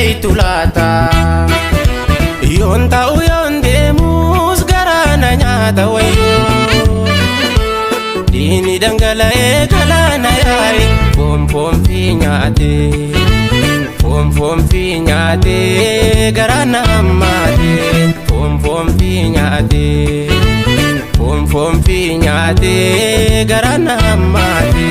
beeytu laata. Yoon ta'u yoon deemus garaa na nyaata wayyoo. Diini dhangala'ee galaana yaa'e foon foon fi nyaate. Foon foon fi nyaate garaa na hammaate. Foon foon fi nyaate. Foon foon fi nyaate garaa na hammaate.